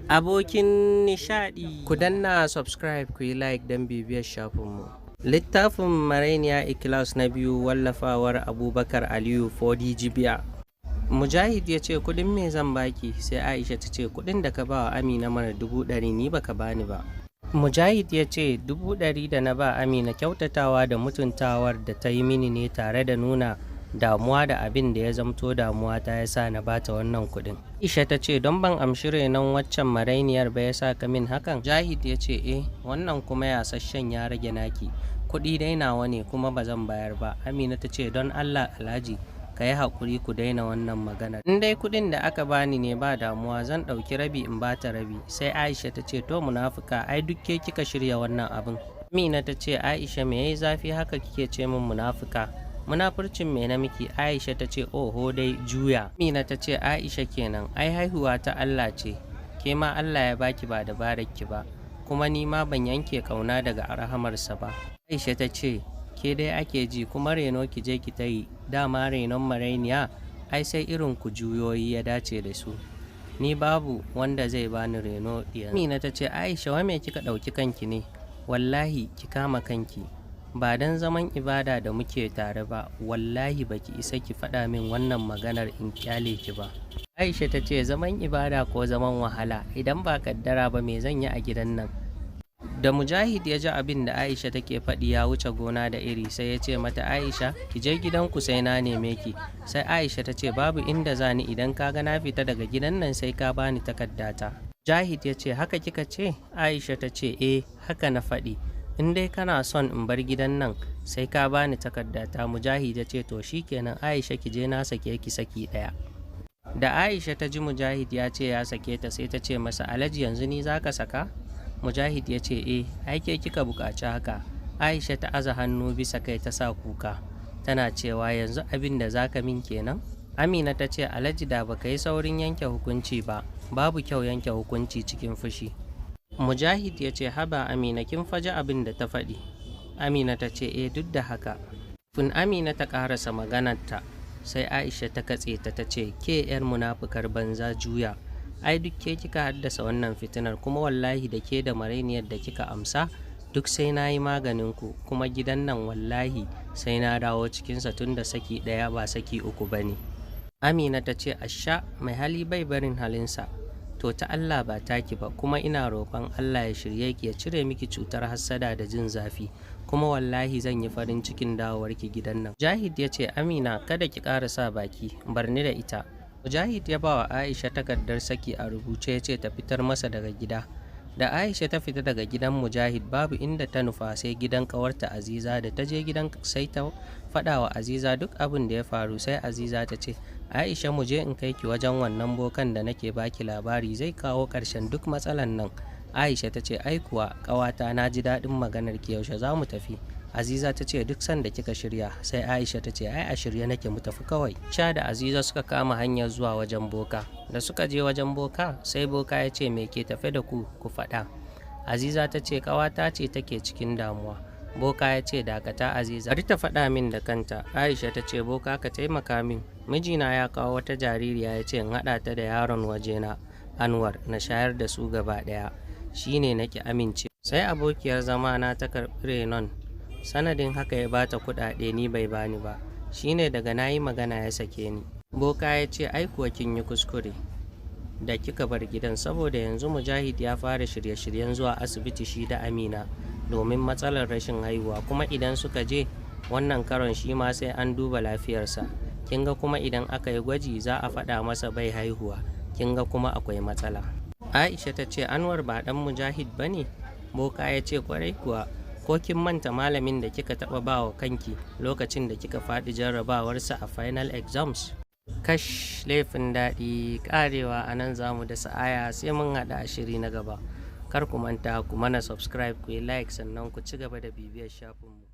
Abokin nishaɗi. Ku danna subscribe, ku yi like don bibiyar shafinmu. Littafin Marainiya Ikhlas na biyu, wallafawar Abubakar Aliyu Fodi Jibiya. Mujahid ya ce, "Kuɗin me zan baki?" Sai Aisha ta ce, "Kuɗin da ka ba wa Amina mana, 100,000, ni baka bani ba." Mujahid ya ce, "100,000 da na ba Amina, kyautatawa da mutuntawar da ta yi mini ne tare da nuna damuwa da abin da ya zamto damuwa ta ya sa na bata wannan kuɗin." Aisha ta ce, "Don ban amshi renon waccan marainiyar ba ya sa ka min hakan?" Mujahid ya ce, "Eh, wannan kuma yasasshen ya rage naki. Kuɗi dai nawa ne kuma ba zan bayar ba." Amina ta ce, "Don Allah Alhaji, ka yi haƙuri, ku daina wannan maganar. In dai kuɗin da aka bani ne, ba damuwa, zan ɗauki rabi in bata rabi." Sai Aisha ta ce, "To munafuka, ai duk ke kika shirya wannan abin." Amina ta ce, "Aisha, me yayi zafi haka kike ce min munafuka? Munafurcin me na miki?" Aisha ta ce, "Oho dai, juya." Amina ta ce, "Aisha kenan, ai haihuwa ta Allah ce, ke ma Allah ya baki ba dabarar ki ba, kuma ni ma ban yanke kauna daga rahamarsa ba." Aisha ta ce, "Ke dai ake ji, kuma reno ki je ki ta yi, dama renon marainiya ai sai irin ku juyoyi ya dace da su. Ni babu wanda zai bani reno ɗiyan." Amina ta ce, "Aisha, wai me kika ɗauki kanki ne? Wallahi ki kama kanki. Ba don zaman ibada da muke tare ba, wallahi baki isa ki faɗa min wannan maganar in kyale ki ba." Aisha ta ce, "Zaman ibada ko zaman wahala, idan ba kaddara ba, me zan yi a gidan nan?" Da Mujahid ya ji abin da Aisha take faɗi ya wuce gona da iri, sai ya ce mata, "Aisha, ki je gidanku, sai na neme ki." Sai Aisha ta ce, "Babu inda zani, idan ka ga na fita daga gidan nan sai ka bani takaddata." Mujahid ya ce, "Haka kika ce?" Aisha ta ce, "Eh, haka na faɗi. In dai kana son in bar gidan nan, sai ka bani takardata. Mujahid ya ce, "To shikenan Aisha, ki je, na sake ki saki ɗaya." Da Aisha ta ji Mujahid ya ce ya sake ta, sai ta ce masa, "Alhaji, yanzu ni zaka saka?" Mujahid ya ce, "Eh, ai ke kika buƙaci haka." Aisha ta aza hannu bisa kai ta sa kuka, tana cewa, "Yanzu abin da zaka min kenan?" Amina ta ce, "Alhaji, da baka yi saurin yanke hukunci ba, babu kyau yanke hukunci cikin fushi." Mujahid ya ce, "Haba Amina, kin faji abin da ta faɗi." Amina ta ce, "Eh, duk da haka." Tun Amina ta ƙarasa maganarta, sai Aisha ta katse ta, ta ce, "Ke 'yar munafukar banza, juya. Ai duk ke kika haddasa wannan fitinar, kuma wallahi da ke da marainiyar da kika amsa duk sai na yi maganin ku, kuma gidan nan wallahi sai na dawo cikinsa, tun da saki ɗaya ba saki uku ba ne." Amina ta ce, "Asha, mai hali bai barin halinsa. To ta Allah ba taki ba, kuma ina roƙon Allah ya shirye ki, ya cire miki cutar hassada da jin zafi, kuma wallahi zan yi farin cikin dawowarki gidan nan." Mujahid ya ce, "Amina, kada ki ƙara sa baki, bar ni da ita." Mujahid ya ba wa Aisha takardar saki a rubuce, ya ce ta fitar masa daga gida. Da Aisha ta fita daga gidan Mujahid, babu inda ta nufa sai gidan ƙawarta Aziza. Da ta je gidan, sai ta faɗa wa Aziza duk abin da ya faru. Sai Aziza ta ce, "Aisha, mu je in kai ki wajen wannan bokan da nake baki labari, zai kawo ƙarshen duk matsalan nan." Aisha ta ce, "Ai kuwa ƙawata, na ji daɗin maganar ki, yaushe za mu tafi?" Aziza ta ce, "Duk sanda kika shirya." Sai Aisha ta ce, "Ai a shirye nake, mu tafi kawai." Sha da Aziza suka kama hanyar zuwa wajen boka. Da suka je wajen boka, sai boka ya ce, "Me ke tafe da ku? Ku faɗa." Aziza ta ce, "Ƙawata ce take cikin damuwa." Boka ya ce, "Dakata Aziza, bari ta faɗa min da kanta." Aisha ta ce, "Boka, ka taimaka min. Mijina ya kawo wata jaririya, ya ce in haɗa ta da yaron wajena Anwar, na shayar da su gaba ɗaya. Shine naki amince. Sai abokiyar zamana ta karɓi renon. Sanadin haka ya bata kuɗaɗe, ni bai bani ba. Shine daga na yi magana ya sake ni." Boka ya ce, "Ai kuwa kin yi kuskure da kika bar gidan, saboda yanzu Mujahid ya fara shirye-shiryen zuwa asibiti shi da Amina domin matsalar rashin haihuwa, kuma idan suka je wannan karon shi ma sai an duba lafiyarsa. Kin ga kuma idan aka yi gwaji za a faɗa masa bai haihuwa, kin ga kuma akwai matsala." Aisha ta ce, "Anwar ba ɗan Mujahid ba ne?" Boka ya ce, "Kwarai kuwa, ko kin manta malamin da kika taɓa ba wa kanki lokacin da kika faɗi jarrabawarsa a final exams?" Kash, laifin daɗi ƙarewa. A nan za mu da sa'aya, sai mun haɗa a shiri na gaba. Kar ku manta ku mana subscribe, ku yi like, sannan ku ci gaba da bibiyar shafinmu.